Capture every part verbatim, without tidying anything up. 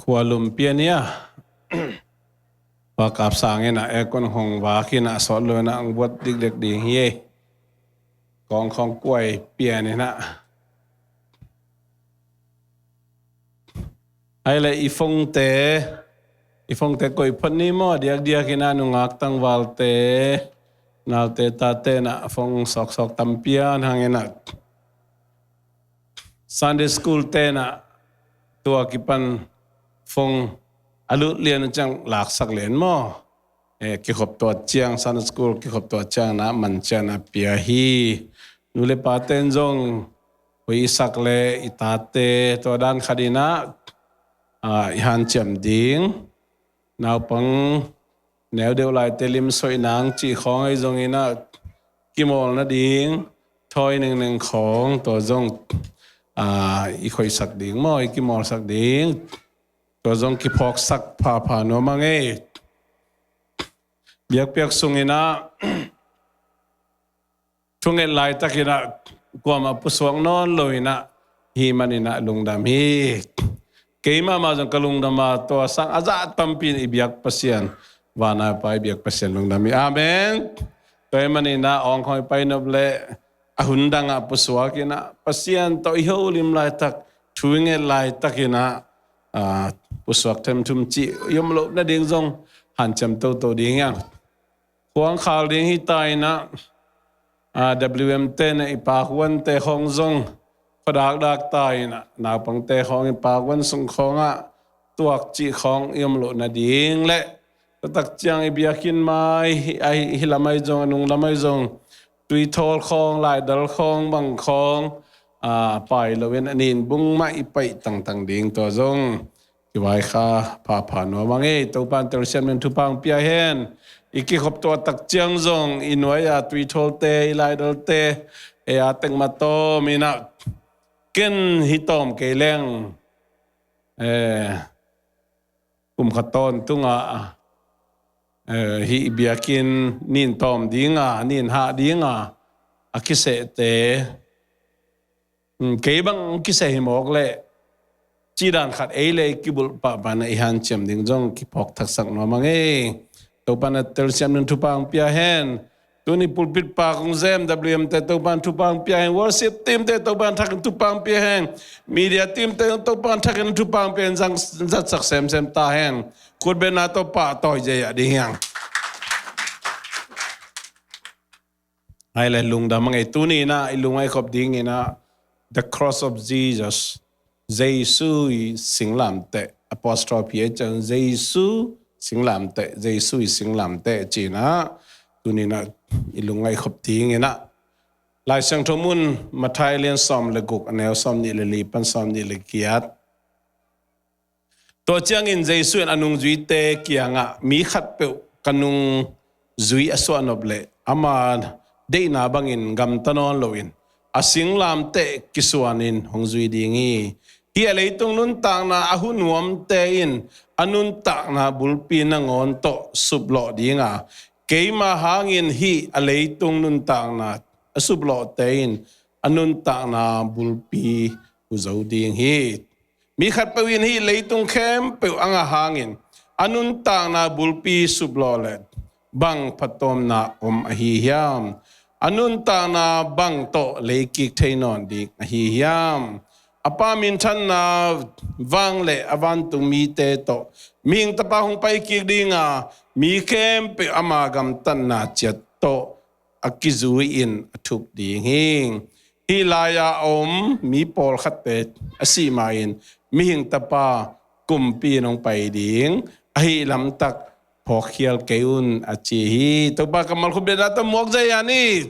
Kua lum pian ia. Kua kap sang ina aircon hong vak ina sawt lo ina ang buat dikdek ding hi e. Kong khong kuai pian ina. Ai le i phone te, i phone te koi phot ni maw, diakdiak ina nungak tangvalte, naute tate na phone sawksawk tam pian hang ina. Sunday school te na tua kipan phone a lut lian ciang laksak lian maw. Eh, kikhop tua ciang, Sunday school kikhop tua ciang na man ciang na pia hi. Nu le pa ten zong hui i sak le i tate tua dan khat ina, ah, i hanciam ding. Naupang neu deuh laite lim soih nang cih khawng ahi zong ina kimawl nading thawi nengneng khawng tua zong, ah, i khoihsak ding maw, i kimawlsak ding. Tua zong kiphawksak phapha nuam a ngei. Biakpiak sung ina thunget laitak ina kuamah pusuak nawn lo ina hi man ina lungdam hi. Keimah mah zong ka lungdam a tua sang a zah tampi in i biak Pasian, vana pa i biak Pasian lungdam hi. Amen. Tua hi man ina awng khawng i pai nop le a hun dang a pusuak ina Pasian tawh i holim laitak, thu i nget laitak ina, ah, pusuak themthum cih i om loh nading zong hanciam toto ding hiang. Khuang khal ding hi ta ina, ah, W M te na i pakhuan te khawng zong khuadakdak ta ina, naupang te khawng i pakhuan sung khawng ah tuak cih khawng i om loh nading le tua tak ciang i biakinn mai hi, a hi, hi lamai zong, a nung lamai zong, tuithawl khawng, laidal khawng, bang khawng, ah, pai lo in a nin bung mah i paih tangtang ding tua zong kivai kha phapha nuam a ngei. Topan telsiam nin thupha hong pia hen. I kikhop tua tak ciang zong i nuai a tuithawlte, i laidalte, ei a tek mah tawm ina ken hi tawm kei leng, eh, kum khat tawntung a, eh, hih biakinn nin tawm ding a, nin hah ding a, a kisehte, hmm, kei bang kiseh hi mawk leh cih dan khat ei le i kibulh pahpah na i hanciam ding zong kiphawk thaksak nuam a ngei. Topan a telsiam nin thupha hong pia hen. Tuni pulpit pak hong zem W M te Topan thupha hong pia hen, worship team te Topan thakin thupha hong pia hen, media team te Topan thakin thupha hong pia hen, zang zatsak semsem ta hen. Khutbetna tawh pahtawi zia ding hiang. Ai le lungdam a ngei. Tuni ina i lungngai khop ding ina The Cross of Jesus, Jesu i singlamteh, apostrophe a ciang Jesu singlamteh, Jesu i singlamteh cih ina tuni ina i lungngai khop ding ina Lai Siangtho mun Matthai lian sawm le guk, a neu sawm nih le li pan sawm nih le giat. Tua ciangin Jesu in a nungzuite kiangah, mi khatpeuh ka nungzui a suahnop leh ama deihna bangin gamta nawn loin a singlamteh kisuanin hong zui ding hi. Hih a leitung nuntakna a hu nuamte in a nuntakna bulpi nangawn tawh suplawh ding a, keima hangin hih a leitung nuntakna a suplawhte in a nuntakna bulpi hu zo ding hi. Mi khatpeuh in hih leitung khempeuh a ngah hangin a nuntakna bulpi suplawh leh bang phattuamna om ahi hiam? A nuntakna bang tawh leikik thei nawn ding ahi hiam? A Pa minthanna vang le a vantung mite tawh mihing tapa hong paikik ding a, mi khempeuh ama gamtatna ciat tawh a kizui-in a thup ding hi. Hih lai-a a om mi pawlkhatte a sih ma-in mihing tapa kumpi in hong pai ding, ahi lamtak phawkkhial kei un, a ci hi. Topa kammal khutbetna tawh muak zia ni.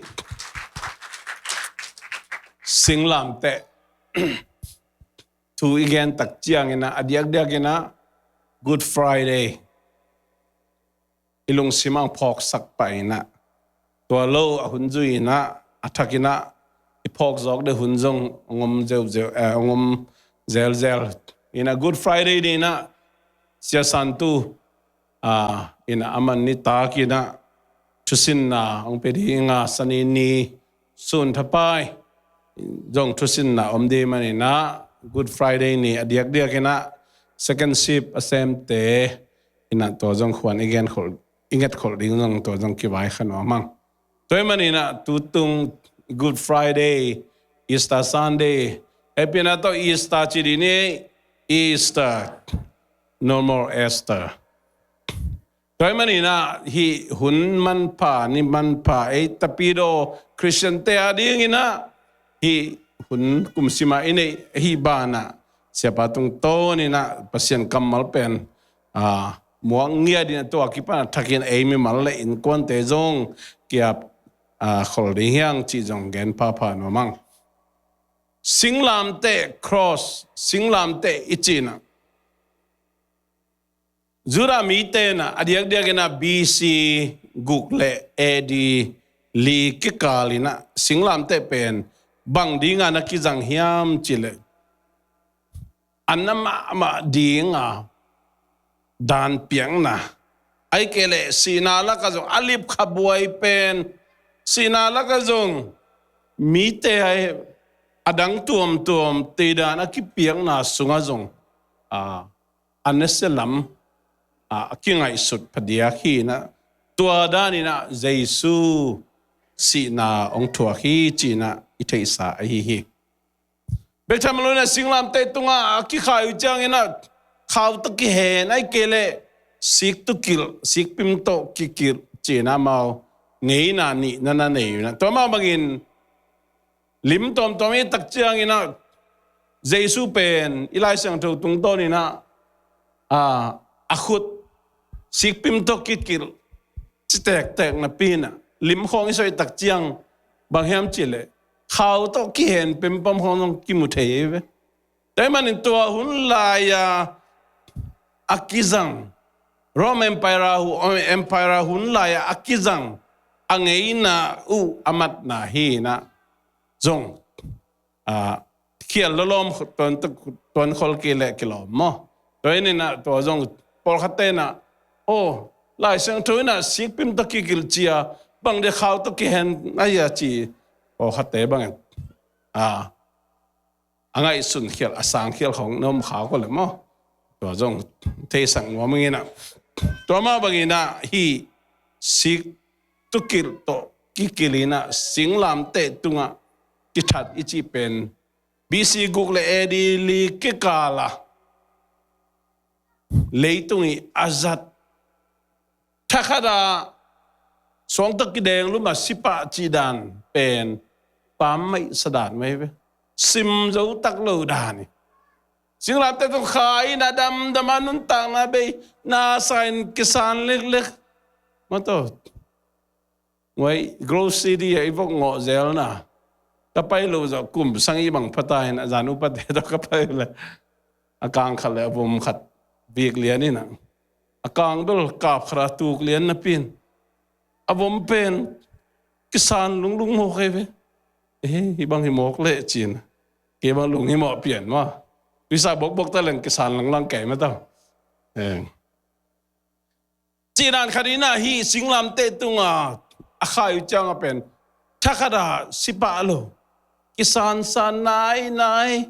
Singlamteh thu i gen tak ciang ina, a diakdiak ina Good Friday i lungsim ah hong phawksak pah ina, tua lo a hun zui ina, a thak ina i phawk zawk deuh hun zong hong om zeuzeu, eh, hong om zelzel ina, Good Friday ni ina, Sia Santu, ah, ina, aman nitak ina thusinna hong pia ding a, Sani ni sun thapai zong thusinna om ding man ina, Good Friday ni a diakdiak ina second shift a semte in ah tua zong khuan i gen khol, i nget khol ding zong tua zong kivai kha nuam ing. Tua ahih manin ah tutung Good Friday, Easter Sunday, hehpihna tawh Easter ci dih ni, Easter, no more Esther. Tua ahih manin ah hih hun manpha, ni manpha, ei Tapidaw Khristiante adingin ah hih hun kumsima i neih ahih banah siapa tungtawn in ah Pasian kammal pen, ah, muak ngiat in ah tua kipan ah thakin ei mimal le innkuante zong ki-ap, ah, khol ding hi hang cih zong gen phapha nuam ing. Singlamteh, cross, singlamteh i cih in ah Judah mite in ah a diakdiak in ah B C guk le A D li kikal in ah singlamteh pen bang ding a na kizang hiam cih leh, a na mahmah ding a dan piakna, ahih kei leh sihna lak ah zong a lipkha buai pen, sihna lak ah zong mite a dang tuamtuam teidan a kipiakna sungah zong, ah, a nasia lam, ah, a kingaihsut phadiak hi in ah, tua dan in ah Jesu sihna hong thuak hi ci in ah i theihsa ahi hi. Bek tham lo in ah singlamteh tungah a kikhai uh ciangin ah khau tawh kihen ahih kei leh sik tawh kilh, sikpim tawh kikilh ci in ah amau ngeina nihna na nei uh in ah, tua mah bangin lim tuamtuam i tak ciangin ah Jesu pen i Lai Siangtho tungtawn in ah, ah, a khut sikpim tawh kikilh ci tektek napi in ah lim khawng i sawh i tak ciang bang hiam cih leh khau tawh kihen pempam khawng zong kimu thei hi ve. Tua ahih manin tua hun lai-a a kizang, Rome Empire hu-, Empire hun lai-a a kizang a ngeina uh a matna hi in ah zong, ah, khial lawlawm tuan, tuan khol kei leh kilawm maw. Tua in ah tua zong pawlkhatte in ah, aw, Lai Siangtho in ah sikpim tawh kikilh ci a, bang dia khau tawh kihen a hia ci pawlkhatte bangin, ah, a ngaihsun khial, a sang khial khawng na om kha ko leh maw. Tua zong theisak nuam ing in ah. Tua mah bangin ah hih sik tawh kilh tawh kikilh in ah singlamteh tungah kithat i cih pen B C guk le A D li kikal a leitung i a zat thakhat ah suang tawh kideng lum a sipah cih dan pen pammaih sa dan mah hi ve. Sim zo tak lo dan hi. Singlamteh tawh khai in a damdam a nuntakna bei na sa in kisan leklek. Mah tawh Nguai, Grove City ah i vok ngawh zelna ka pai lo zawh kum sang i bang phata in a zan upate tawh ka pai le a kang khat le a vom khat vik lian in ah a kang bel kap khat a tuk lian napi in a vom pen kisan lunglung mawk hi ve. Eh, hih bang hi mawk leh ci in kei bang lunghimawh pian maw. Tuisa bokbok ta leng kisan langlang kei mah tawh. Eh. Cih dan khat in ah hih singlamteh tungah a khai uh ciang a pen thakhat ah sipah lo, kisansan nainai,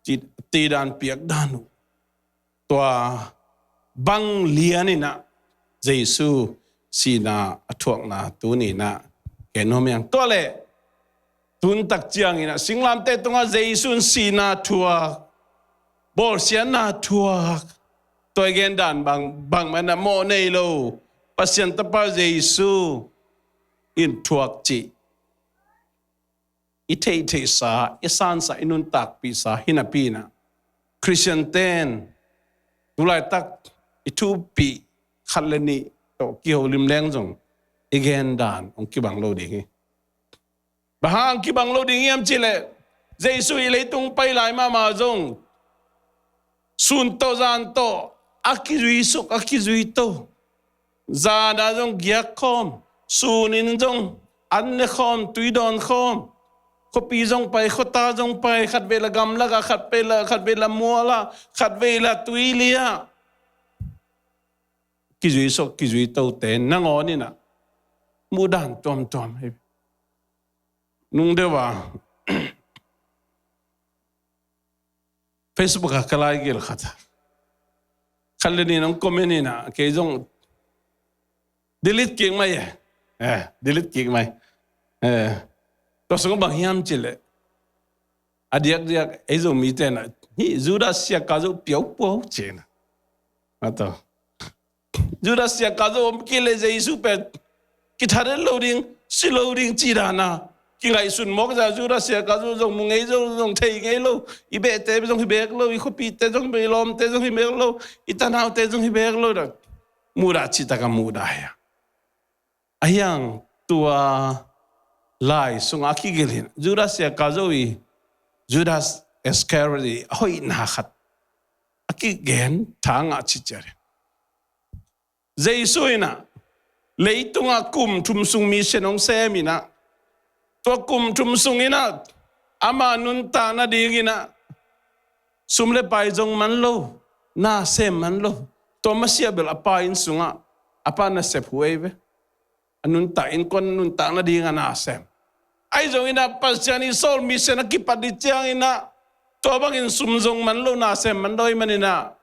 ci, cih dan piak dan uh. Tua bang lian in ah Jesu sihna a thuakna tuni in ah gen nuam ing. Tua leh tun tak ciangin ah singlamteh tungah Jesu in sihna thuak, bawlsiatna thuak, tua i gen dan bang, bangmah in ah mawh nei lo, Pasian Tapa Jesu in thuak cih i theihtheihsa, i sansa, i nuntakpihsa hi napi in ah Khristian ten tu laitak i thupih khat le nih tawh kiholim leng zong i gen dan hong kibang lo ding hi. Bang hang kibang lo ding hiam cih leh Jesu i leitung pai lai mahmah zong sun tawh zan tawh a kizuisuk, a kizuito. Zan ah zong giak khawm, sun in zong an ne khawm, tui dawn khawm. Khuapi zong pai, khuata zong pai, khat vei la gamlak ah, khat vei la, khat vei la mual ah, khat vei la tuili ah. Kizuisuk, kizuitote nangawn in ah muh dan tuamtuam hi. Nung deuh a Facebook ah ka lai gel khat, khat le nih in hong comment in ah kei zong delete kik mai e. Eh, delete kik mai. Eh, tua sung bang hiam cih leh, a diakdiak ei Zomite in ah, hih Judas siaka zo piaupuau ci in ah, a to Judas siaka zo om kei leh Jesu pen kithadet lo ding, si lo ding ci dan a kingaihsun mawk zia. Judas siaka zo zong mu ngei zo, zong thei ngei lo. I behte zong hi beek lo, i khuapihte zong hi beek, i lawmte zong hi beek lo, i tanaute zong hi beek lo dan mudah cihtak a mudah hi a. Ahi hang tua lai sungah a kigelh in Judas siaka zo i, Judas Iscariot i a hoihna khat a kigen thangah ciciat hi. Jesu in ah leitungah kum thum sung mission hong sem in ah, tua kum thum sung in ah ama nuntak nading in ah sum le pai zong man lo, na sem man lo. Tua masiah bel a pa inn sungah a pa nasep huh ei ve. A nuntak innkuan nuntak nading a na sem. Ahi zongin ah Pasian i sawl mission a kipat ding ciangin ah tua bangin sum zong man lo, na sem man lo ahih manin ah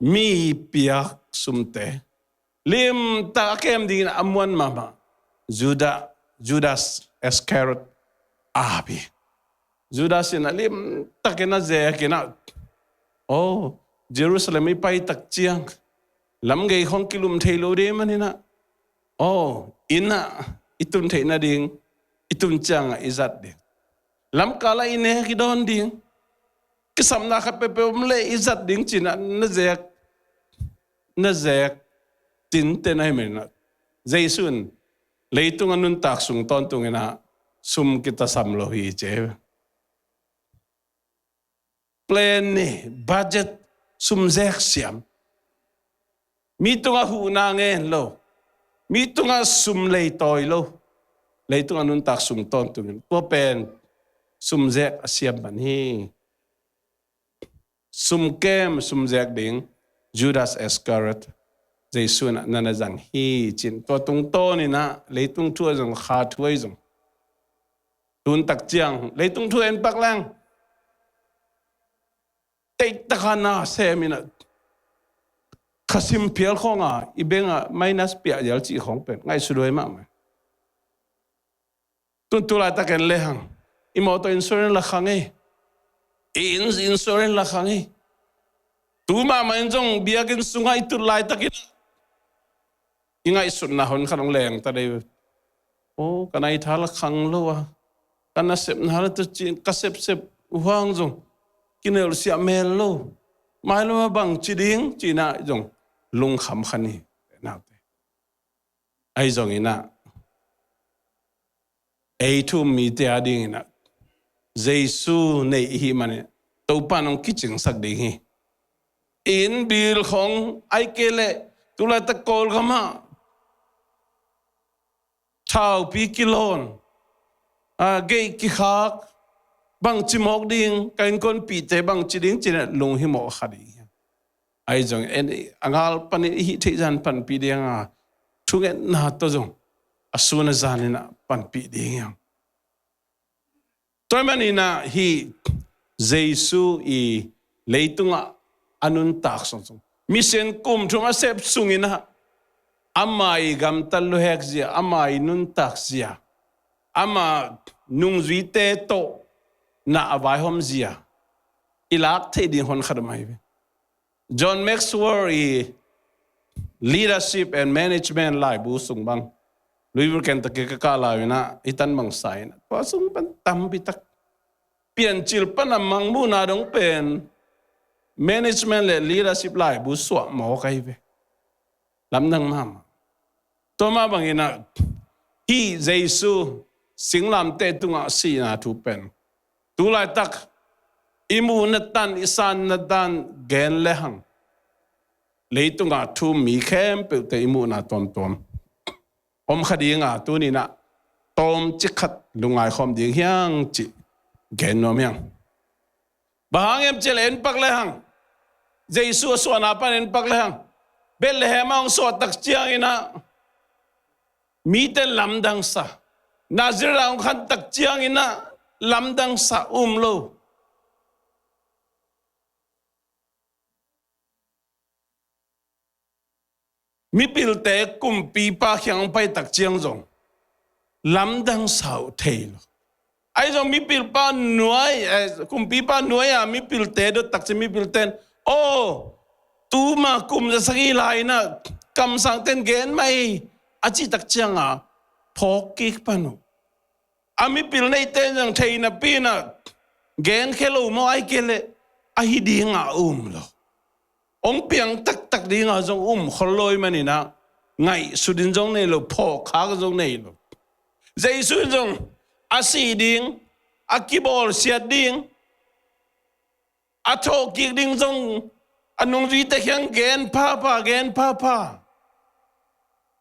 mi piak sumte limtak a kem dingin a muan mahmah Judah, Judas Iscariot a ap hi. Judas in ah limtakin a zek in ah, aw, Jerusalem i pai tak ciang lamgei khong kilum thei lo ding manin ah, aw, inn ah i tun theih nading i tun ciangah i zat ding, lamkal ah i nek i dawn ding, kisapna khat peuhpeuh om leh i zat ding ci in ah na zek, na zek tinten ahih manin ah Jesu in leitung a nuntak sung tawntungin ah sum kitasam lo hi ci hi. Plan ni, budget, sum zek siam. Mi tungah huhna ngen lo, mi tungah sum leitawi lo, leitung a nuntak sung tawntungin tua pen sum zek a siam man hi. Sum kem, sum zek ding Judas Iscariot Jesu in ah na na zang hi ci in tua tungtawnin ah leitung thu ah zong, kha thu ah zong, tun tak ciang leitung thu en pak leng, teitaka na sem in ah kha sim phial khawng a i bank ah minus piah zial cih khawng pen ngaihsut huai mahmah. Tun tu laitak en lehang i mawtaw insurance la khang ei, i inn insurance la khang ei. Tu mahmah in zong biakinn sungah i tut laitakin i ngaihsutna hon khat hong leng ta dei. Aw, ka naitha la khang lo a, ka nasepna la tu ci, ka sepsep uh hang zong kinelsiah mel lo. Mailam ah bang ci ding ci in ah zong lungkham kha ni. Naute, ahi zongin ah ei thu-um mite adingin ah Jesu nei i hih manin Topa in hong kicingsak ding hi. Inn bill khong, ahih kei leh tu laitak Kawlgam ah thaupi kilawn, a, gate kikhak, bangci mawk ding, ka innkuanpihte bangci ding ci in ah lunghimawh kha ding hi. Ahi zongin en, a ngal panin i hih theih zah in panpih ding a, thungetna tawh zong a sun a zanin ah panpih ding hi. Tua ahih manin ah hih Jesu i leitungah a nuntak sung, mission kum thum a sep sungin ah ama i gamtat luhek zia, ama i nuntak zia, ama nungzuite tawh na a vaihawm zia i lak theih ding hon khat om ahi ve. John Maxwell i Leadership and Management laibu sung bang, Louisville, Kentucky ka kah lai-in ah i tan bangsa in ah tua sung pan tampi tak Piancil pan a mangmuhna dong pen management le leadership laibu suah mawk ahi ve. Lamdang mahmah. Tua mah bangin ah hih Jesu singlamteh tungah sihna thu pen tu laitak i muhna tan, i sanna tan gen lehang, leitungah thu-um mi khempeuhte i muhna tuamtuam om kha ding a, tuni-in ah tawmcik khat lungngai khawm ding hi hang cih gen nuam hi hang. Bang hang hiam cih leh en pak lehang, Jesu a suahna pan en pak lehang, Bethlehem ah hong suah tak ciangin ah mite lamdang sa, Nazareth ah hong khan tak ciangin ah lamdang sa um lo. Mipilte kumpipa kiang pai tak ciang zong lamdang sa uh thei lo. Ahi zong mipilpa nuai, eh, kumpipa nuai-a mipilte dot tak ciang mipilte in, "Aw, tuma kum za sagih lai-in ah kamsangte in gen mah hi," a cih tak ciangah phawk kik pan uh. A mipil neite in zong thei napi-in ah genkhia lo maw, ahih kei leh ahi dingah um lo. Hong piang taktak dingah zong um khol lo ahih manin ah ngaihsut in zong nei lo, phawkkhak zong nei lo. Jesu in zong a sih ding, a kibawlsiat ding, a thawhkik ding zong a nungzuite kiang gen phapha, gen phapha.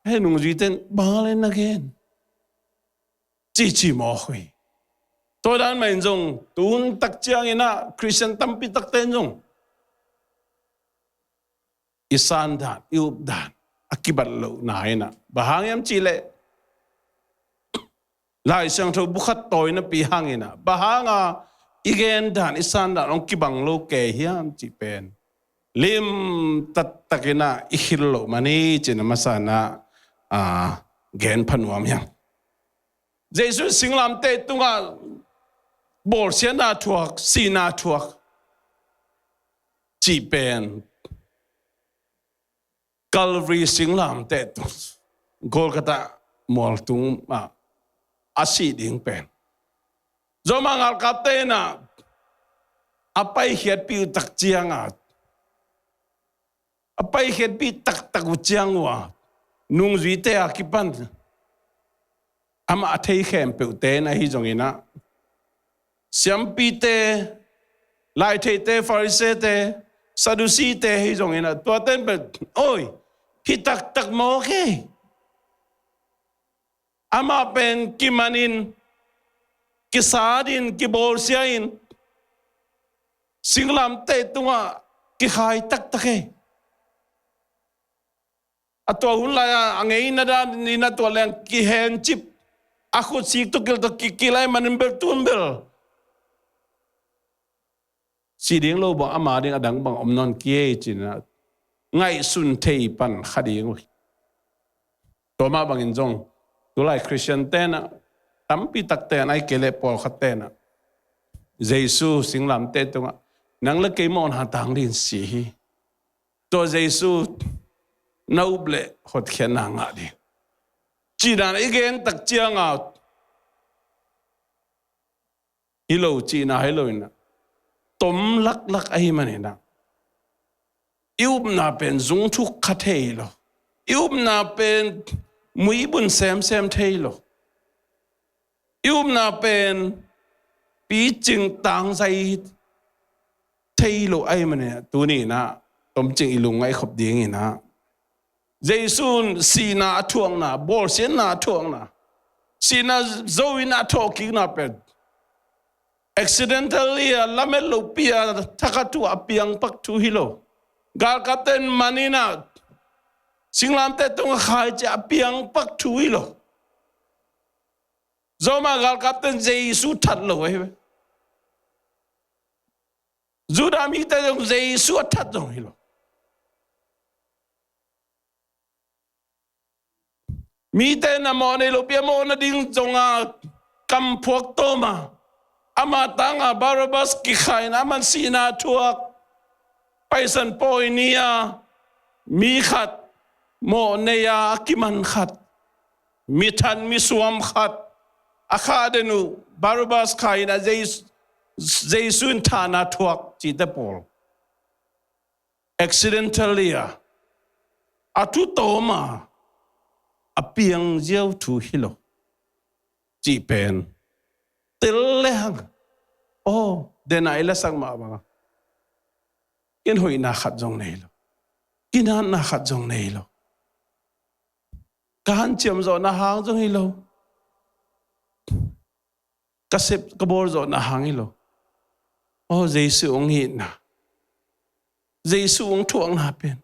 Hei, nungzuite in, "Bang a le na gen?" cici mawk uh hi. Tua dan mah in zong tun tak ciangin ah Khristian tampi takte in zong i san dan, i up dan a kibat lohna in ah, bang hang hiam cih leh Lai Siangtho bu khat tawi napi hangin ah, bang hanga i gen dan, i san dan hong kibang lo kei hiam cih pen lim taktakin ah i khil loh man hi, ci-in a masa-in ah, a, gen pha nuam hi hang. Jesu singlamteh tungah bawlsiatna thuak, sihna thuak cih pen Calvary singlamteh tung, Golgotha mualtung ah a sih ding pen, Roma galkapte in ah a paikhiatpih uh tak ciangah, a paikhiatpih taktak uh ciang uh a, nungzuite a kipan amah a thei khempeuhte in ahi zongin ah, siampite, laitheite, Farisee-te, Sadducee-te ahi zongin ah, tuate in pen, "Oi, hi taktak mawk hi. Amah pen kimanin, kisatin, kibawlsia-in, singlamteh tungah kikhai taktak hi. A tua hun lai-a a ngeina danin a tua leng kihencip, a khut sik tawh kilh tawh kikilh ahih manin bel tun bel si ding lo bang, ama ding a dang bang om nawn kei," ci-in ah ngaihsun thei pan kha ding uh hi. Tua mah bangin zong tulai Khristiante in ah, tampi takte in ah, ahih kei leh pawlkhatte in ah, Jesu singlamteh tungah, "Nang le kei mawhna tang dingin si hi. Tua Jesu na up leh hotkhiatna ngah ding," cih dan i gen tak ciangah, hi lo cihna hi lo in ah, tom laklak ahih manin ah, i upna pen zungthuk kha thei lo. I upna pen muibun semsem thei lo. I upna pen picing tangzai thei lo ahih manin ah, tuni in ah tomcing i lungngaih khop dingin ah, Jesu in sihna a thuakna, bawlsiatna a thuakna, sihna zo-in a thawhkikna pen accidentally a, lamet lopi a, thakhat thu a piang pak thu hi lo. Galkapte in man in ah, singlamteh tungah khaici a piang pak thu hi lo. Roma galkapte in Jesu that lo ahi ve. Judah mite zong Jesu a that zong hi lo. Mite in a mawh nei lopi a mawh nading zong a kamphuak tawm a, ama tangah Barabbas kikhai-in aman sihna thuak. Paisan pawi ni-a mi khat, mawh nei-a a kiman khat, mi that mi suam khat, a khah den uh Barabbas khai-in a Jesu, Jesu in thahna thuak cihte pawl. Accidentally a, a thu tawm a, a piang ziau thu hi lo cih pen tel le hang. Aw, den a i lasak mah bang a, kinhoihna khat zong nei lo, kinatna khat zong nei lo, ka hanciam zawhna hang zong hi lo, ka sep ka bawl zawhna hang hi lo. Aw, Jesu hong itna, Jesu hong thuakna pen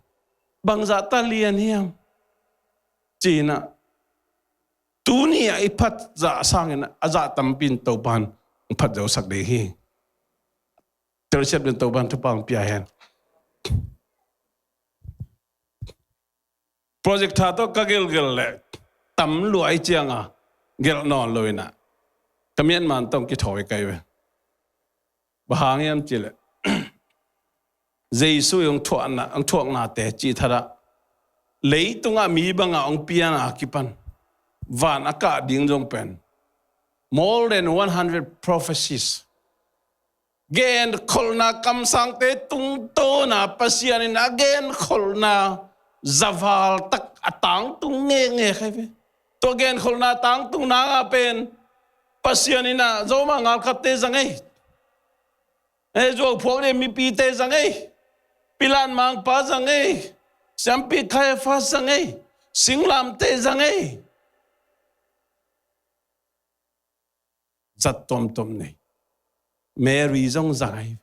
bangzah ta lian hiam, ci-in ah, tuni-ah i phat zah sangin a zah tampi in Topa'n hong phat zosak ding hi. Telsiam dingin Topa'n thupha hong pia hen. Project tha tawh ka gelgel leh tam luai cianga gelh nawn lo inah ka mianman tawh kithawi kai ve. Bang hang hiam cihleh Jesu i hong thuakna, hong thuaknate cih thadah leitungah mi banga hong piana kipan van a kah ding zong pen more than one hundred prophecies, genkholhna, kamsangte tungtawna Pasian in a genkholhna zaval tak a tangtung ngekngek ahi ve. Tua genkholhna tangtung nangah pen Pasian inah Roma ngalkhatte zang ei, eh, zuauphuak le mipite zang ei, Pilat mangpa zang ei, siampi Kaiafas zang ei, singlamteh zang ei. Zat tuamtuam nei. Mary zong zang ahi.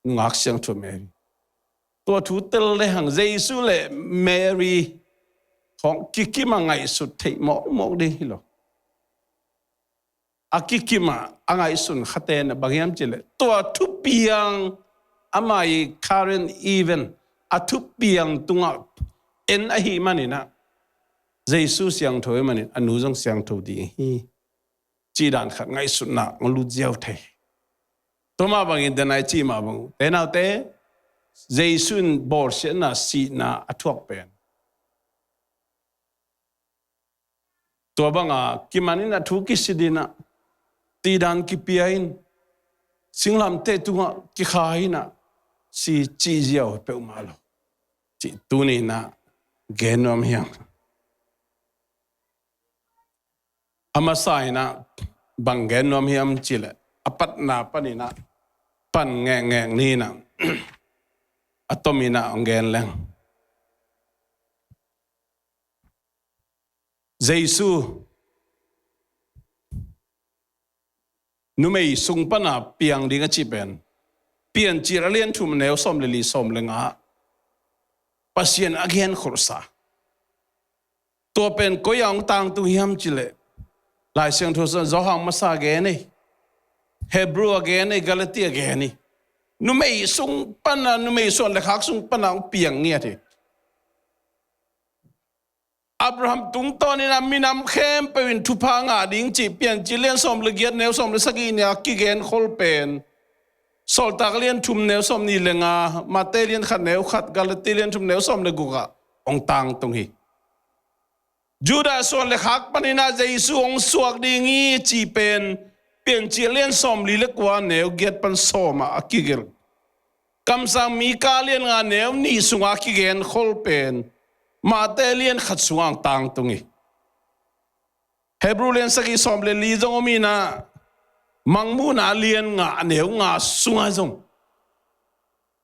Nungak siangtho Mary. Tua thu tel le hang Jesu le Mary hong kikim a ngaihsut theih mawkmawk ding hi lo. A kikim a, a ngaihsun khate na bang hiam cihleh tua thupiang, ama i current event, a thupiang tungah en ahih maninah Jesu siangtho ahih manin a nu zong siangtho ding hi. Cih dan khat ngaihsutna hong lut ziau thei. Tua mah bangin denai cih mah bang uh, te naute, Jesu in bawlsiatna, sihna a thuak pen tua banga kiman inah thu kisit inah, tidan kipia in, singlamteh tungah kikha inah si cih ziau peuhmah lo. Cih tuni inah gen nuam hiam? A masa inah bang gen nuam hiam cihleh a patna paninah pan ngekngek ni inah a tom inah hong gen leng. Jesu numei sung pana piang ding a cih pen Piancil a lian thum neu sawm le li, sawm le nga Pasian a genkholhsa. Tua pen koi a hong tangtung hiam cihleh Lai Siangtho sung Johan masa a gen ei, Hebrew a gen ei, Galati a gen ei. Numei sung pana, numei suan le khak sung pana hong piang ngiat hi. Abraham tungtawnin a minam khempeuh in thupha ngah ding cih Piancil lian sawm le giat neu sawm le sagih nia kigenkhol pen Sawltak lian thum neu sawm nih le nga, Mate lian khat neu khat, Galati lian thum neu sawm le gukah hong tangtung hi. Judah suan le khak paninah Jesu hong suak ding hi cih pen Piancil lian sawm li le kua neu giat pan sawmah a kigelh. Kamsang Mika lian nga neu nih sungah kigenkhol pen Mate lian khat sungah hong tangtung hi. Hebrew lian sagih sawm le li zong om inah, Mangmuhna lian nga neu nga sungah zong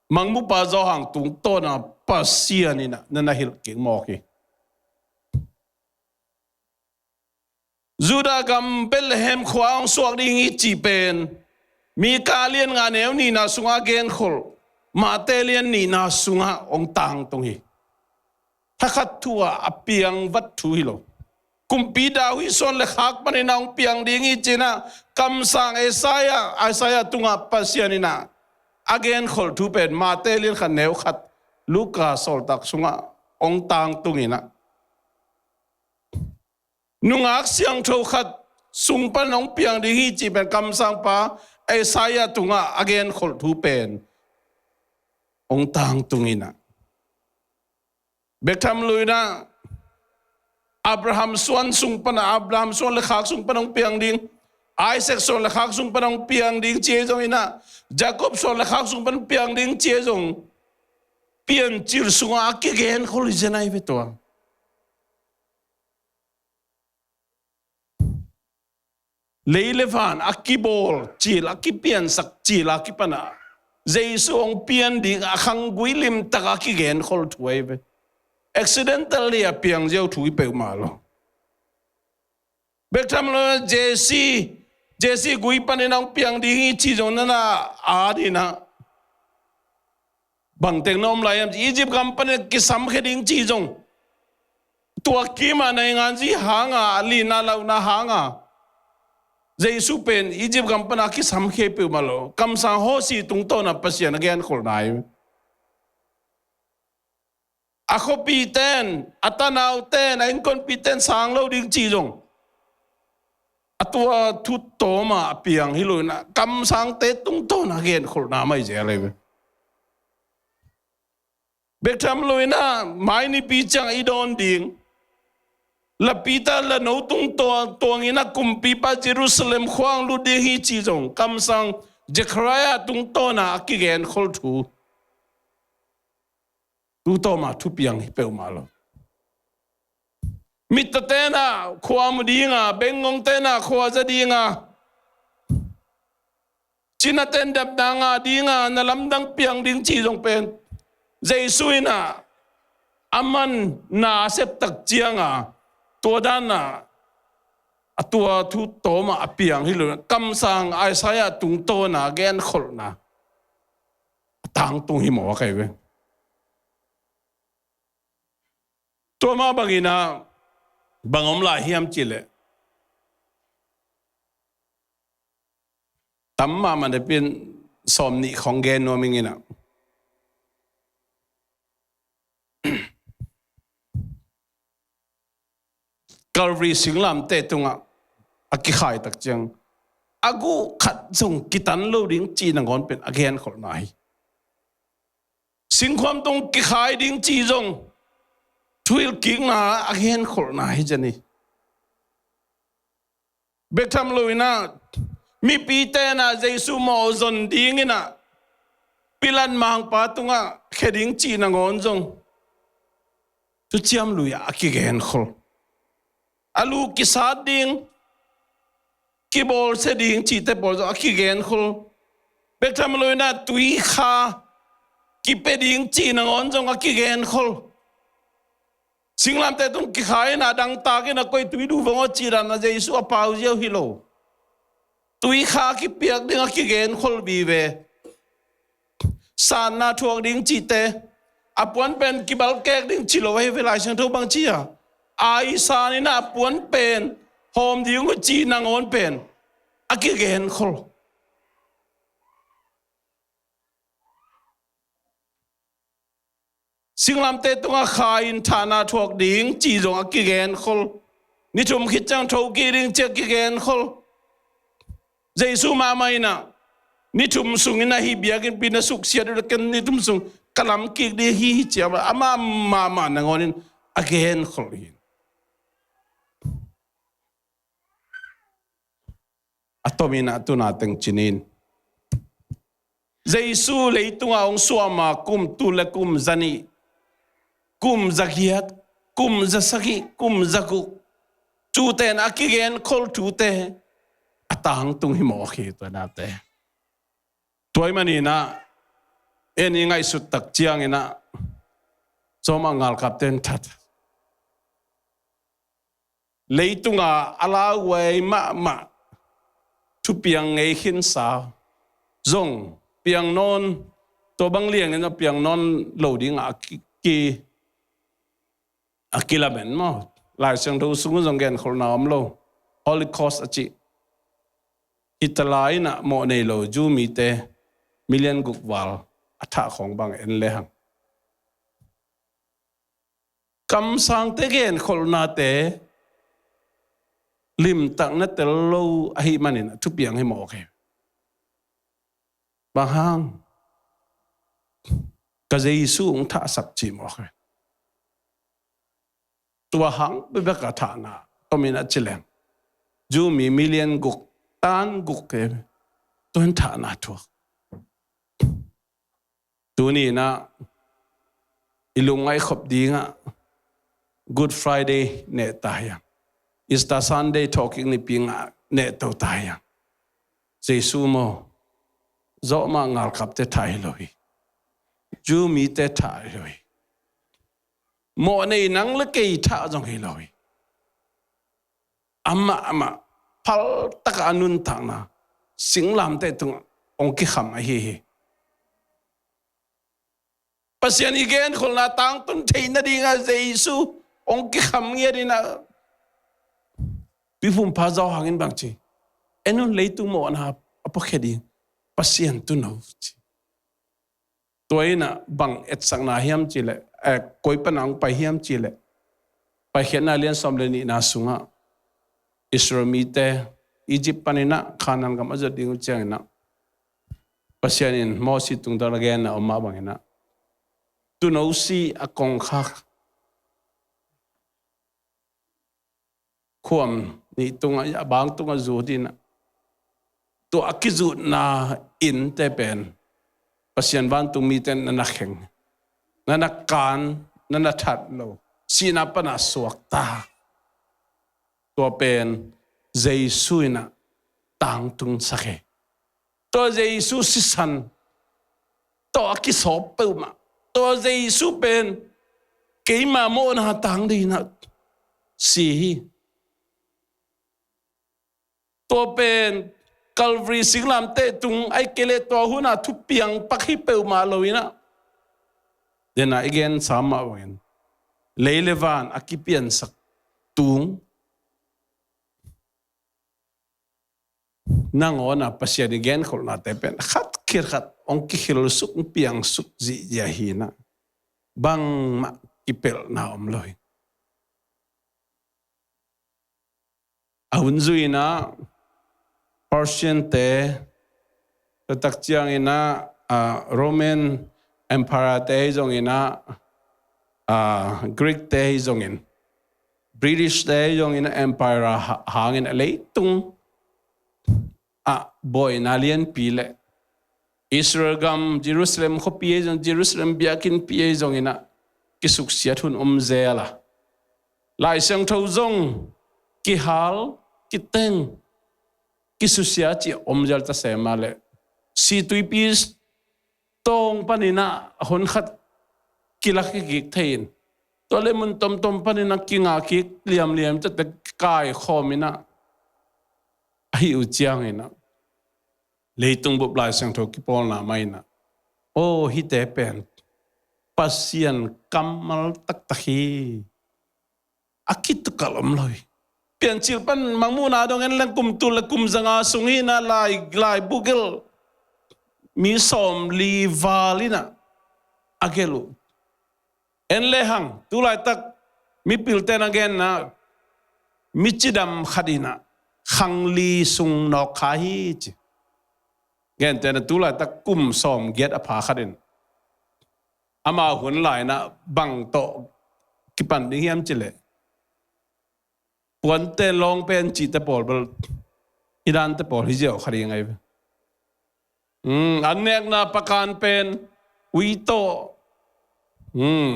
Mangmuhpa Johan tungtawna Pasian inah na na hilh kik mawk hi. Judah gam Bethlehem khua hong suak ding hi cih pen Mika lian nga neu nihna sungah genkhol, Mate lian nihna sungah hong tangtung hi. Thakhat thu-ah a piang vat thu hi lo. Kumpi David suan le khak panin a hong piang ding hi cinah kamsang Isaiah, Isaiah tungah Pasian inah a genkhol thu pen Mate lian khat neu khat, Luka sawltak sungah hong tangtung inah nungak siangtho khat sung pan hong piang ding hi cih pen kamsangpa Isaiah tungah a genkholh thu pen hong tangtung inah. Bek tham lo inah Abraham suan sung pan, Abraham suan le khak sung pan hong piang ding, Isaac suan le khak sung pan hong piang ding ci ei zong inah, Jacob suan le khak sung pan hong piang ding ci ei zong, Piancil sungah a kigenkhol hi zen ahi ve tua. Lei le van a kibawl cil, a kipiansak cil a kipanah Jesu hong pian ding a khanggui limtak a kigenkhol thu ahi ve. Accidental le a piang ziau thu hi peuhmah lo. Bek tham lo Jesse, Jesse gui panin hong piang ding hi ci zong nana a dinah bangteng na om lai hiam ci, Egypt gam panin kisamkhia ding ci zong tua kimah nainganzi hanga, a lina launa hanga Jesu pen Egypt gam pana kisamkhia peuhmah lo. Kamsang Hosea tungtawna Pasian a genkholhna hi. A khuapite in, a tanaute in, a innkuanpite in sang lo ding cih zong a tua thu tawm a piang hi lo in ah, kamsangte tungtawn a genkholhna mah hi zel hi ve. Bek tham lo in ah, mai nipi ciang i dawn ding, lapita la no tungtawn tuang in ah kumpipa Jerusalem khua hong lut ding hi cih zong kamsang Zechariah tungtawn a kigenkhol thu, tu tawm a thupiang hi peuhmah lo. Mittawte in ah khua mu ding a, bengngongte in ah khua za ding a, cinate in dapna ngah ding a, na lamdang piang ding cih zong pen Jesu in ah aman na a sep tak ciang a, tua dan a a tua thu tawm a piang hi lo in ah, kamsang Isaiah tungtawn a genkholhna a tangtung hi mawk hi ve. Tua mah bang in ah bang om lai hiam cih leh, tam mahmah napi in sawmnih khawng gen nuam ing in ah, Calvary singlamteh tungah a kikhai tak ciang a guh khat zong kitan lo ding cih nangawn pen a genkholhna hi. Singkhuam tung kikhai ding cih zong thuhilhkikna a genkholhna hi zen hi. Bek tham lo in ah, mipite in ah Jesu mawhzon ding in ah Pilat mangpa tungah khia ding cih nangawn zong thuciam lui ah a kigenkhol. A lu kisat ding, kibawlsia ding cihte pawl zong a kigenkhol. Bek tham lo in ah tuikha kipia ding cih nangawn zong a kigenkhol. Singlamteh tung kikhai in ah dangtak in ah koi tui duh vang aw cih dan a Jesu a pau ziau hi lo. Tuikha kipiak ding a kigenkhol vive. Sanna thuak ding cihte, a puan pen kibalkek ding ci lo ahi ve. Lai Siangtho bang ci a, ai san in ah a puan pen hawm ding uh cih nangawn pen a kigenkhol. Singlamteh tungah khai in thahna thuak ding cih zong a kigenkhol. Ni thum khit ciang thokik ding cih a kigenkhol. Jesu mahmah in ah ni thum sung in ah hih biakinnpi na suksiat uh leh ken ni thum sung ka lam kik ding hi, hi ci a, amah mahmah nangawn in a genkhol hi. A tomin ah tuna teng ci ni in, Jesu leitungah hong suah ma kum tul le kum zanih, kum zagiat, kum zasagih, kum zaguk, tute in a kigenkhol thute a tangtung hi mawk hi, tua nate. Tua ahih manin ah en i ngaihsut tak ciangin ah, sawma ngalkapte in that, leitunga a lauhuai mahmah thupiang ngei khinsa zong piang nawn, tua bang liangin a piang nawn lo dingah a ki, ki, a kilamen maw? Lai Siangtho sung zong genkholhna om lo. Holocaust a cih. Hitler in ah mawh nei lo Jew mite million guk val a thah khawng bang en lehang, kamsangte genkholhnate limtak na tel lo ahih manin a thupiang hi mawk hi. Bang hang? Ka Jesu hong thahsak ci mawk hi. Tua hang bekbek a thahna, tomin a ci leng, Jew mi million guk, tan guk hi, tua in thahna thuak. Tuni in ah i lungngaih khop dingah Good Friday neh ta hiam? Easter Sunday thawhkik nipi ngah neh to ta hiam? Jesu maw, zawhmah ngalkapte thah hi lo hi. Jew mite thah hi lo hi. Mawh nei nang le kei thah zong hi lo hi. Amah, amah phaltak a nuntakna singlamteh tungah hong kikham ahi hi. Pasian i genkholhna tangtun theih nadingah Jesu hong kikham ngiat in ah, Tuiphumpa Johan in bang ci? En un, leitung mawhna a puakhia ding Pasian tuuno ci. Tua in ah bang etsakna hiam cih leh, eh, koi pana hong pai hiam cih leh, Paikhiatna lian sawm le nihna sungah Israel mite Egypt paninah Kanaan gam a zuat ding uh cianginah Pasian in Moses tungtawn a genna om mah banginah tuuno si a kongkhak khuam nih tungah, a bang tungah zut inah, tua a kizutna innte pen Pasian vantung mite na na kheng, na na kan, na na that lo, sihna pana suakta. Tua pen Jesu inah tangtungsak hi. Tua Jesu sisan tawh a kisawp peuhmah, tua Jesu pen keima mawhna tang dingin ah si hi. Tua pen Calvary singlamteh tung, ahih kei leh tua hunah thupiang pak hi peuhmah lo inah, dena i gensa mah bangin lei le van a kipiansak tung, nangawn a Pasian i genkholhnate pen khat khit khat hong kikhilsuk, hong piangsuk zihziah hi inah, bangmah kipelhna om lo hi. A hun zui inah Persian-te, tua tak cianginah, ah, Roman Empire-te ahi zonginah, ah, Greek-te ahi zongin, British-te ahi zongin, Empire ha-, hangin a leitung ah buaina lianpi le Israel gam, Jerusalem khuapi ahi zong, Jerusalem biakinnpi ahi zonginah kisuksiat hun om zel a, Lai Siangtho zong kihal, kiteng, kisusia cih om zel ta se mah leh, Situipi tawng paninah hun khat kilak kik thei in, tua le mun tomtom paninah kingah kik liamliam, tua teh kaikhawm inah, ahi uh cianginah leitung bup Lai Siangtho kipawlna mah inah, aw, hihte pen Pasian kammal taktak hi. A kitukal om lo hi. Piancil pan Mangmuhna dong en leng kum tul le kum zanga sung hi inah, lai, laibu gelh mi sawmli val inah a gelh uh. En lehang, tu laitak mipilte na genna, mi cidam khat inah khang li sung nawk kha hi ci. Gente na tu laitak kum sawmgiat a pha khat in, ama hun lai inah bang tawh kipan ding hiam cih leh, puante lawng pen cihte pawl bel, i dante pawl hi ziau kha ding ahi ve. Hmm, an nekna pakan pen ui tawh, hmm,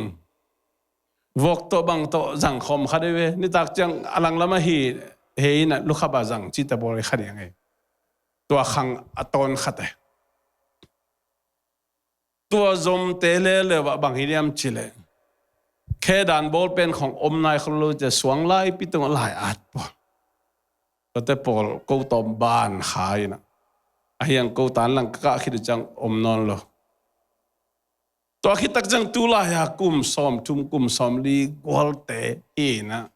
vok tawh bang tawh zang khawm kha ding ve. Nitak ciang a langlam ahi, hei inah lukhap a zang cihte pawl hi kha ding ahi. Tua khang a tawn khat e. Tua zomte leleu ah bang hi diam cih leh, khe dan bawl pen khong om nai kho lo ci, suang laipi tungah lai-at pawl, tuate pawl ko tawm ban kha inah, ahi hang ko tan lang ka kah khit uh ciang om nawn lo. Tua khit tak ciang tu lai-a kum sawmthum, kum sawmli gualte hi inah,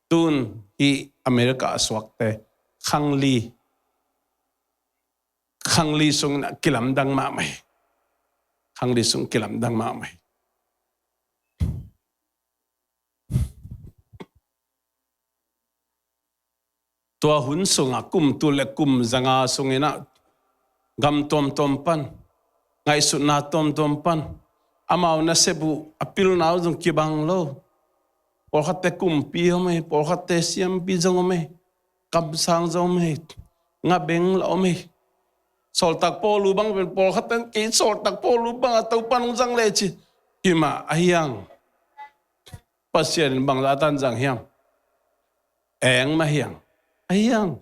tun hih America a suakte khang li, khang li sung inah kilamdang mahmah hi. Khang li sung kilamdang mahmah hi. Tua hun sungah kum tul le kum zanga sung inah gam tuamtuam pan, ngaihsutna tuamtuam pan, amau nasep uh a pilna uh zong kibang lo. Pawlkhatte kumpi om hi, pawlkhatte siampi zong om hi, kamsang zong om hi, ngabeng lah om hi. Sawltak Paul uh bang pen pawlkhatte kei Sawltak Paul uh bang a Topa nong zang leh ci. Kima ahi hang, Pasian in bangzah tan zang hiam? Eng mah hiam? Ahi hang,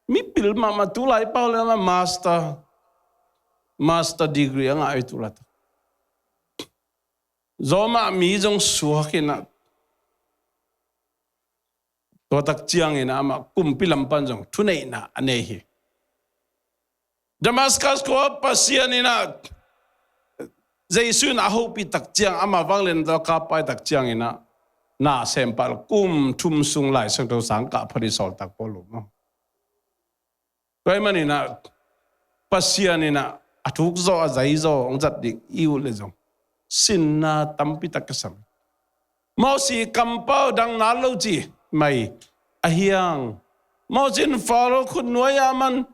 mipil mahmah, tu lai pau le mah master, master degree a ngah hi tu laitak. Zawmah mi zong suak inah, tua tak ciangin amah kumpi lam pan zong thuneihna a nei hi. Damascus khua Pasian inah, Jesu in a hopih tak ciang, amah vanglian tawh a kap pai tak ciang inah, na sem pah lo, kum thum sung Lai Siangtho sang kah phot hi Sawltak Paul uh maw. Tua ahih manin ah, Pasian in ah a thuk zaw, a zai zaw hong zat ding i uh leh zong, sinna tampi tak ka sam. Mosi kampau dang nat lo ci mai a hiang. Mosi in Faro khut nuai a man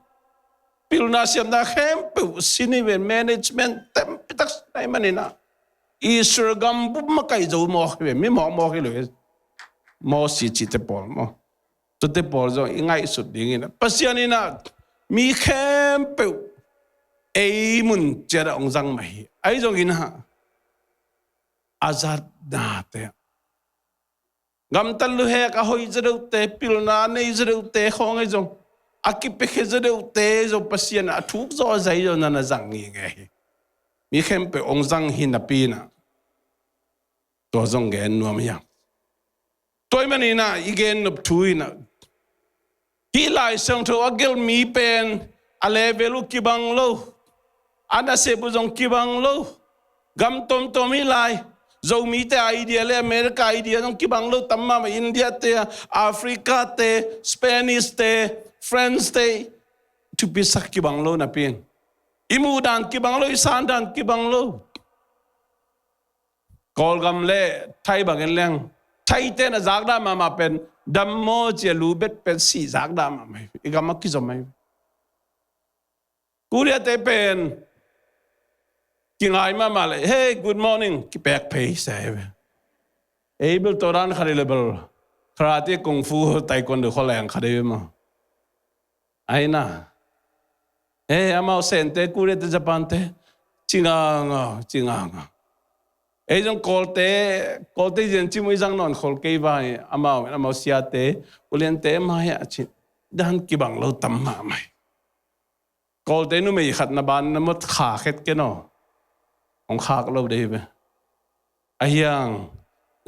pilna siamna khempeuh sin hi ve, management tampi tak sin ahih manin ah Israel gam bup makaih zo mawk hi ve, mi mawkmawk hi lo hi. Mosi cihte pawl maw, tuate pawl zong i ngaihsut dingin ah Pasian in ah mi khempeuh ei mun ciat ah hong zang mah hi. Ahi zongin ah a zatnate, gamtat luhek a hoih zaw deuhte, pilna a nei zaw deuhte khawng ahi zong, a kipiakhia zaw deuhte zong Pasian a thuk zaw a zai zaw na na zang ngingei hi. Mi khempeuh hong zang hi napi in ah tua zong gen nuam hi hang. Tua ahih manin ah i gen nop thu in ah hih Lai Siangtho a gelh mi pen a level uh kibang lo, a nasep uh zong kibang lo. Gam tuamtuam hih lai Zomite idea le America idea zong kibang lo tam mahmah. India te, Africa te, Spanish te, France te, thupisak kibang lo napi in i muh dan kibang lo, i san dan kibang lo. Kawlgam le Thai bangin leng, Thaite na zakdah mahmah pen dammaw cia lu bet pen sih zakdah mahmah hi. I gam a kizom ahi. Koreate pen kingai mahmah le, hey, good morning, kipek phei sa hi ve. Ei bel tua dan khat hi le bel karate, kung fu, taekwondo khualeng khat hi ve maw. Aina. Eh, amau Sente, Koreate, Japante, cinganga, cinganga. Ei zong Kawlte, Kawlte zian cimui zang nawn khol kei vai, amau, amau siate, uliante, mai a ci dan kibang lo tam mahmah hi. Kawlte numei khat na ban na mot kha khet ken aw. Hong khak lo dei hi ve. A hiang,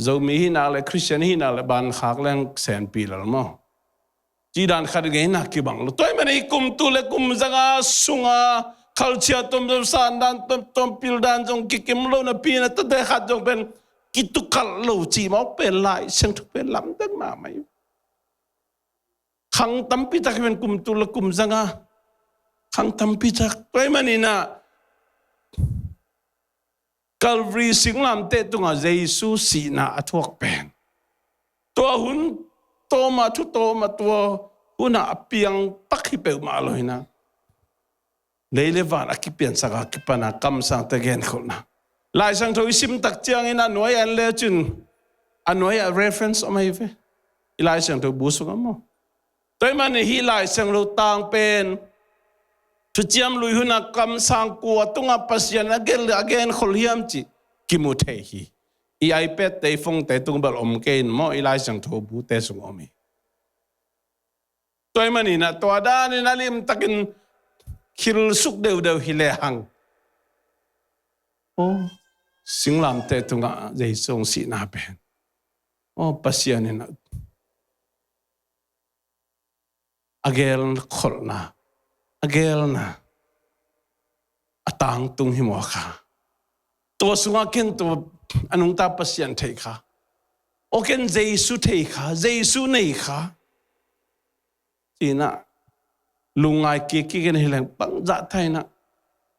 Zomi hi nak le Christian hi nak le ban khak leng senpi lal maw. Ci dan khat ngei nak kibang lo. Tua ahih manin kum tul le kum zanga sunga khalchia tuamtuam, san dan tuamtuam, pil dan zong kikim lo napi in ah tuate khat zong pen kitukalh lo ci mawk pen Lai Siangtho pen lamdang mahmah hi. Khang tampi tak hi pen kum tul le kum zanga. Khang tampi tak. Tua ahih manin ah Calvary singlamteh tungah Jesu sihna a thuak pen tua hun tawmah, thu tawmah, tua hunah a piang pak hi peuhmah lo hi in ah lei le van a kipiansak a kipan a kamsangte genkholhna. Lai Siangtho i sim tak ciangin a nuai ah en le cin a nuai ah reference om ahi ve. I Lai Siangtho bu sungah maw. Tua ahih manin hih Lai Siangtho tang pen Thuciam Lui hunah kamsang kua tungah Pasian a gen, a genkholh hiam cih kimu thei hi. I iPad te, i phone te tung bel om kei in maw, i Lai Siangtho bute sung om hi. Tua ahih manin ah tua danin a limtakin khilsuk deudeu hi lehang, aw, singlamteh tungah Jesu hong sihna pen, aw, Pasian in ah a gelkholhna, a gelna a tangtung hi maw kha. Tua sungah ken tua a nungta Pasian thei kha, aw, ken Jesu thei kha, Jesu nei kha, ci-in ah lungngai kikkik in hi leng bangzah thain ah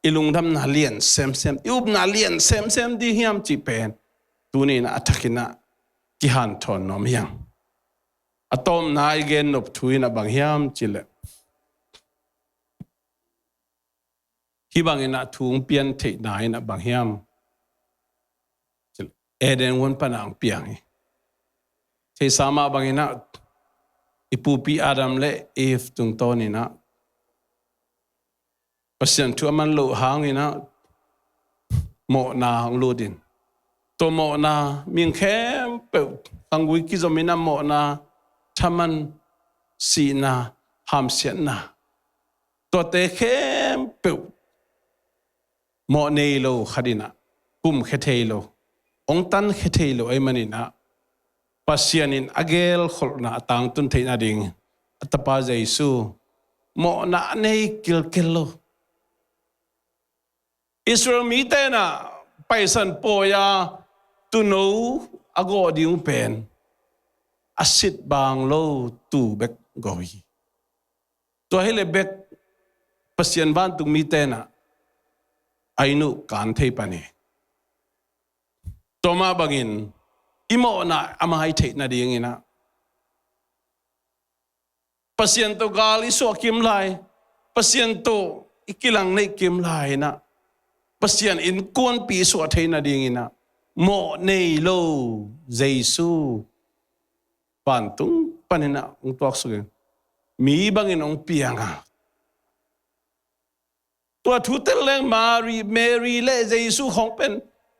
i lungdamna lian semsem, i upna lian semsem ding hiam cih pen tuni in ah a thakin ah kihanthawn nuam hi hang. A tawpna i gen nop thu in ah bang hiam cih leh, hih bangin ah thu hong pian theihna in ah bang hiam cih leh, Eden huan pan ah hong piang hi. Theihsa mah bangin ah i pupi Adam le Eve tungtawn in ah Pasian thu a man loh hangin ah mawhna hong lut in, tua mawhna mihing khempeuh khanggui kizom in ah mawhna, thaman, sihna, hamsiatna, tuate khempeuh mawh nei lo khat in ah kumkhia thei lo, hong tankhia thei lo ahih manin ah Pasian in a gelkholhna a tangtun theihna ding a tapa Jesu mawhna a nei kilkel lo. Israel mite in ah Paisan pawi-a tuuno a gawh ding uh pen a sit baang lo tuu bek gawh hi. Tua hi leh bek Pasian vantung mite in ah a inn uh kan thei pan hi. Tua mah bangin i mawhna a mai theih nadingin ah, Pasian tawh gal i suah kim lai, Pasian tawh i kilang neih kim lai-in ah, Pasian innkuanpih i suah theih nadingin ah, mawh nei lo Jesu vantung panin ah hong tuaksuk in, mi bangin hong piang a, tua thu tel leng Mary, Mary le Jesu khawng pen,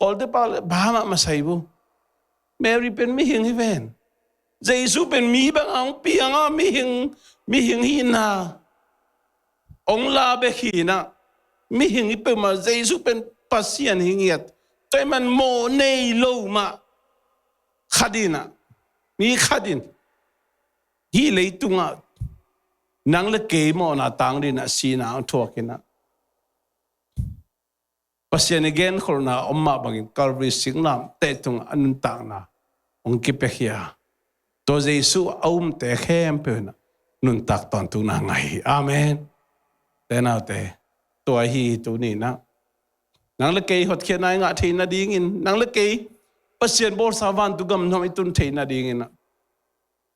Kawlte pau le bang mah masa hi bu. Mary pen mihing hi ven. Jesu pen mi bang a hong piang a, mihing, mihing hihna hong la bek hi-in ah, mihing hi peuhmah, Jesu pen Pasian hi ngiat. Tua ahih man mawh nei lo mah khat in ah, mi khat in hih leitungah nang le kei mawhna tang dingin ah sihna hong thuak in ah, Pasian i genkholhna om mah bangin Calvary singlamteh tungah a nuntakna hong kipia hi a, tua Jesu a umte khempeuh in ah nuntak tawntungna ngah hi. Amen. Te naute, tua ahi hi tuni-in ah, nang le kei hotkhiatna i ngah theih nadingin, nang le kei Pasian bawlsa vantung gam nuam i tun theih nadingin ah,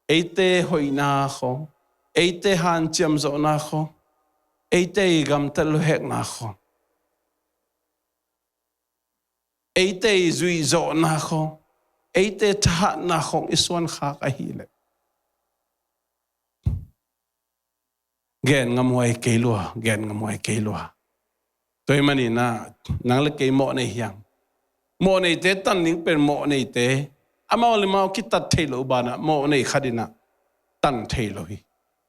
eite hoihna khawng, eite hanciam zawhna khawng, eite i gamtat luhekna khawng, eite i zuih zawhna khawng, eite thahatna khawng i suan khak ahih leh, gen ngam huai kei lua, gen ngam huai kei lua. Tua ahih manin ah, nang le kei mawh nei hiam? Mawh neite tan ding pen mawh neite, amau le amau kitat theih loh banah mawh nei khat in ah tan thei lo hi,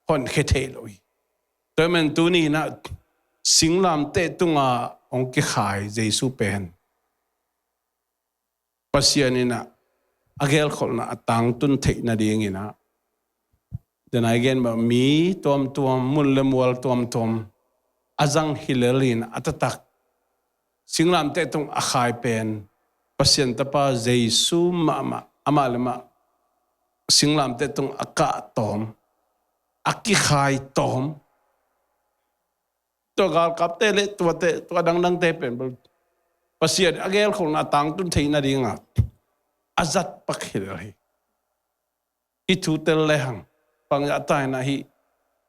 honkhia thei lo hi. Tua ahih man tuni-in ah singlamteh tungah hong kikhai Jesu pen Pasian in ah a gelkholhna a tangtun theih nadingin ah, den a i gen bang mi tuamtuam, mun le mual tuamtuam a zang hi lel in, a taktak singlamteh tung a khai pen Pasian Tapa Jesu mahmah, amah le amah singlamteh tung a kah tawm, a kikhai tawm. Tua galkapte le tuate, tua dangdangte pen bel Pasian a gelkholhna a tangtun theih nadingah a zat pak hi lel hi. Hih thu tel lehang, bangzah ta in ah hih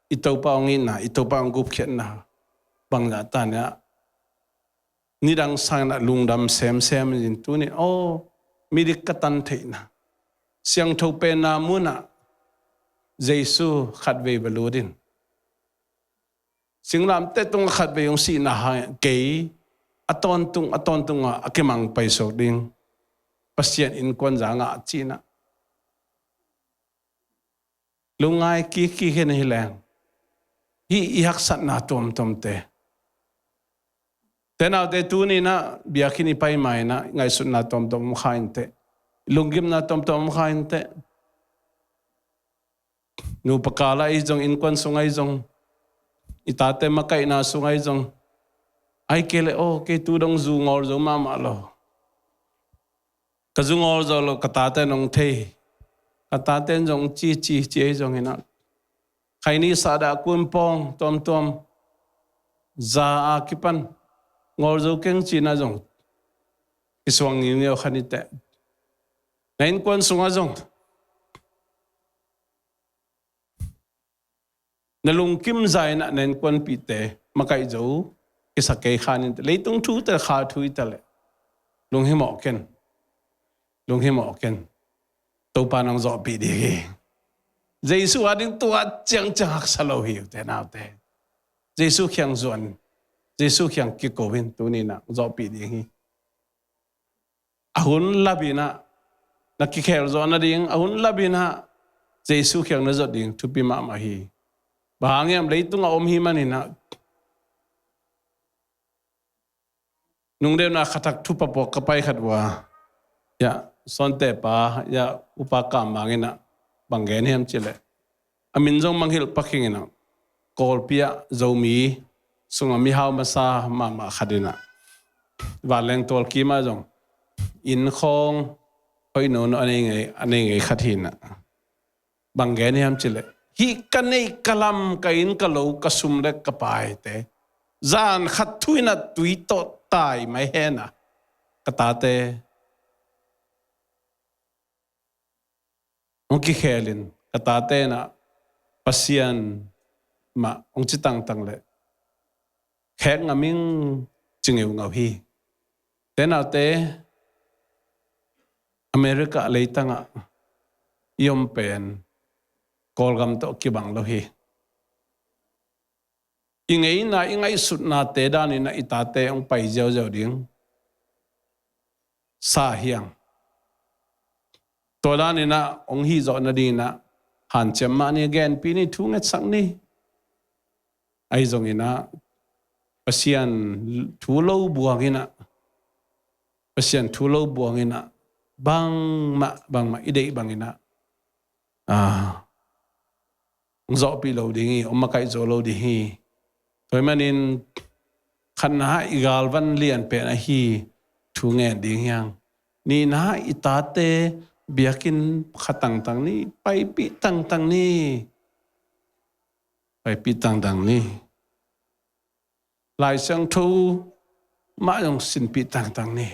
i Topa hong itna, i Topa hong gupkhiatna, bangzah ta in ah nidang sangin ah lungdam semsem in, tuni, aw, midik ka tan theihna, siangtho penna munah Jesu khatvei va lut in, singlamteh tungah khatvei hong sihna hangin kei a tawntung, a tawntung ah a kimang paisuak ding, Pasian innkuan za ngah ci-in ah lungngai kikkik hi na hi leng, hih i haksatna tuamtuamte. Te naute, tuni-in ah biakinn i pai ma-in ah ngaihsutna tuamtuam om kha inteh, lunggimna tuamtuam om kha inteh. Nupa kal ah ahi zong, innkuan sung ahi zong, i tate makaihna sung ahi zong, ahih kei leh, aw, kei tu dong zu ngawl zo mahmah lo, ka zu ngawl zo lo, ka tate in hong thei, ka tate in zong ci ci ci ahi zongin ah, khaini sahdah kun pawng tuamtuam za a kipan ngawl zo keng ci-in ah zong kisuang ngiungeu kha ni teh. Na innkuan sungah zong na lungkim za-in ah na innkuanpihte makaih zo kisa kei kha ni teh. Leitung thu teh, kha thu hi ta leh, lunghimawh ken, lunghimawh ken. Topa in hong zawhpih ding hi. Jesu ading tua ciangciang haksa lo hi, ute naute. Jesu kiang zuan, Jesu kiang kiko in, tuni-in ah zawhpih ding hi. A hun lapin ah na kikhel zawh nading, a hun lapin ah Jesu kiang na zawh ding thupi mahmah hi. Bang hang hiam, leitungah om hi manin ah, nungdeuhna khatak thupha puak ka pai khat uh a, ya, Sawnte pa, ya, Upa Kam Mang in ah bang gen hiam cih leh, a min zong mangngilh pak hi ing in ah, Kawlpi ah Zomi sungah mihau masa mahmah khat in ah, vanleng tualkim ah zong inn khawng hoih nono a nei ngei, a nei ngei khat hi in ah, bang gen hiam cih leh, hih ka neih ka lam, ka inn ka lo, ka sum le ka paite zan khat thu-in ah tui tawh tai mai hen a, ka tate hong kikhelin ka tate inah Pasian mah hong ci tangtang leh khek ngam ing ci ngeungau hi. Te naute, America leitangah i om pen Kawlgam tawh kibang lo hi. I ngeina i ngaihsutnate daninah i tate hong pai ziauziau ding sa hiang. Tua daninah hong hihzawh nadinginah hanciam mah ni, genpih ni, thu ngetsak ni. Ahi zonginah Pasian thu lo buanginah, Pasian thu lo buanginah bangmah bangmah i deih banginah, ah, hong zawhpih lo ding hi, hong makaih zo lo ding hi. Tua ahih manin khatna i galvan lian pen ahi thu ngen ding hiang. Nihna i tate biakinn kha tangtang ni, paipih tangtang ni. Paipih tangtang ni. Lai Siangtho mah zong sinpih tangtang ni.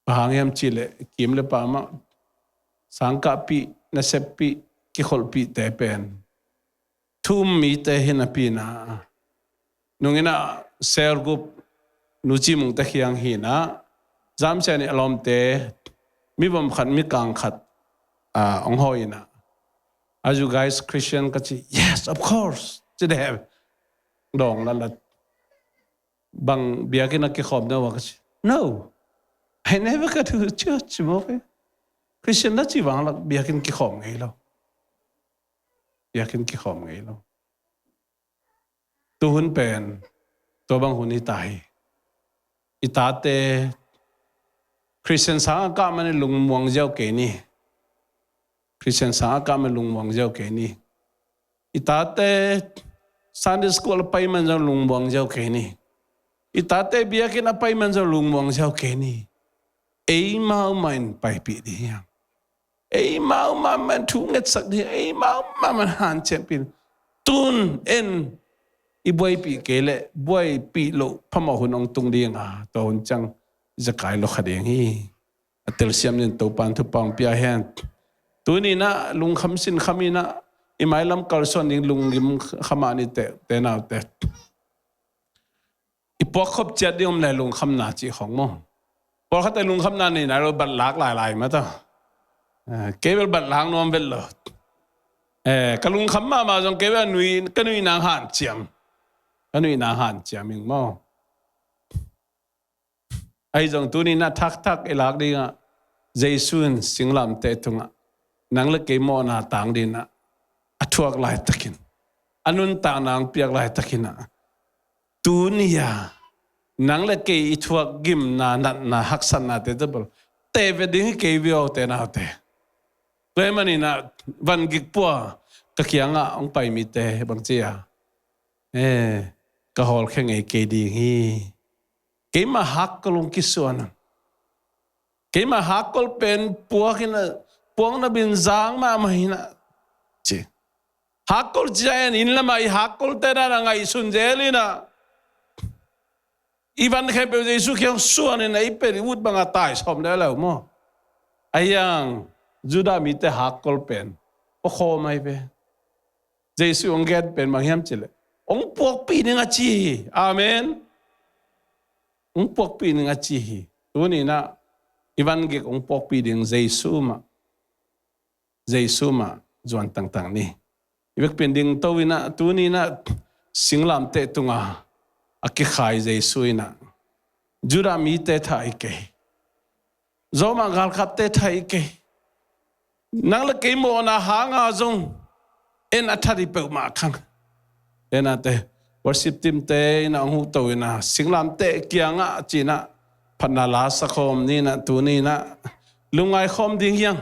Bang hang hiam cihleh kim le pam ah sangkahpih, naseppih, kikholhpihte pen thu um mite hi napi inah, nunginah cell group Nu Ci Mung te kiang hinah, Zamsiah nih a lawmte mi vom khat, mi kang khat, ah, hong hawh inah, "Are you guys Christian?" ka ci. "Yes, of course," ci deh. Dawng latlat. "Bang biakinn ah kikhawm na uh a?" ka ci. "No, I never go to church," ci mawk hi. Christian na ci vanglak biakinn kikhawm ngei lo. Biakinn kikhawm ngei lo. Tuhun pen tua bang hun hi ta hi. I tate Christian sang a kah manin lungmuang ziau kei ni. Christian sang a kah manin lungmuang ziau kei ni. I tate Sunday school a pai man zong lungmuang ziau kei ni. I tate biakinn a pai man zong lungmuang ziau kei ni. Eimau mah in paipih ding hiam? Eimau mah in thu ngetsak ding, eimau mah in hanciampih. Tun en i buaipih kei leh buaipih loh phamawh hun hong tung ding a, tua hun ciang zekai lo kha ding hi. A telsiam dingin Topan thupha hong pia hen. Tuni inah lungkham sinkham inah i mailam kalsuan ding lunggim kha mah ni teh, te naute. I puakkhop ciat ding om le lungkhamna cih khong maw? Pawlkhatte lungkhamna nei nai lo, bat lak lailai mah ta. Eh, kei bel bat lak nuam vet lo. Eh, ka lungkham mahmah zong kei bel nui, ka nuihna hanciam. Ka nuihna hanciam ing maw? Ahi zong tuni inah thakthak i lak dingah Jesu in singlamteh tungah nang le kei mawhna tang dinah a thuak laitakin, a nuntakna hong piak laitakinah, tuni-a nang le kei i thuak gimna, natna, haksatnate tawh bel teh vet ding hi kei ve aw, te naute. Tua ahih maninah van gik pua ka kiangah hong pai mite bangci-a, eh, ka hawlkhia ngei kei ding hi. Keimah hakkol hong kisuan a, keimah hakkol pen puak inah, puakna bin zang mahmah inah ci. Hakkol cia en, inn lamah i hakkolte dan a ngaihsun zel inah, i van khempeuh Jesu kiang suan inah i pen i ut bangah taisawm leuleu maw? Ahi hang Judah mite hakkol pen pawkhawm ahi ve. Jesu hong gen pen bang hiam cihleh hong puakpih ding a ci hi. Amen. Hong puakpih ding a ci hi. Tuni inah i van gik hong puakpih ding Jesu mah, Jesu mah zuan tangtang ni. I vekpi in dingto inah, tuni inah singlamteh tunga a kikhai Jesu inah Judah mite thah hi kei, Roma galkapte thah hi kei. Nang le kei mawhna hanga zong en a that hi peuhmah khang. Enate worship team te inah hong huhto inah singlamteh kiangah cinah phatna la sakhawm ninah, tuni inah lungngai khawm ding hiang.